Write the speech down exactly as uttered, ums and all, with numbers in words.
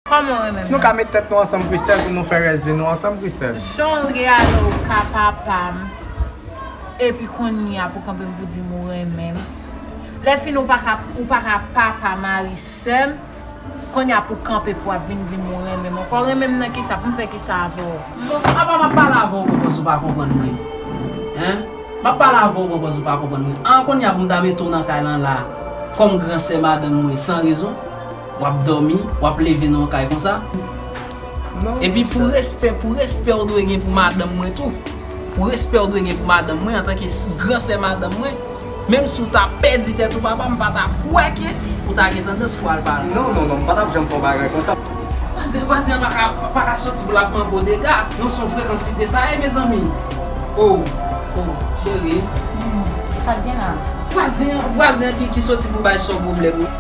Kòman w renmen m? Nou ka met tèt nou ansanm, Christelle, pou nou fè rès vi nou ansanm, Christelle. Jan w reyale w ka papa m, epi kounye a pou kanpe m pou di m ou renmen m. Lè fini w pa ka, ou pa ka papa mari sè m, kounye a pou kanpe pou ap vin di m ou renmen m ankò. Renmen m nan kisa? Pou m fè kisa avè w? Non, apa m ap pale avè w bon, paske w pa konprann mwen. Hein? M ap pale avè w bon, paske w pa konprann mwen. An, kounye a pou m ta mete w nan kay lan la, kòm gran sè madanm mwen, san rezon? W ap dòmi, w ap leve nan yon kay konsa. Epi pou respè, pou respè w dwe gen pou madanm mwen tou. Pou respè w dwe gen pou madanm mwen antanke gran sè madanm mwen. Menm si w ta pèdi tèt ou papa, m pa ta kwè ke ou ta gen tandans pou al pale ansanm. Non, non, non, m pa t ap janm fè yon bagay konsa. Vwazen, vwazen an pa ka, pa ka soti pou l ap manke w dega. Non, se yon frekansite sa ye, mezanmi. Oh, oh, cheri. Sa k gen la? Vwazen an, vwazen an ki, ki soti pou bay sè w pwoblèm wi.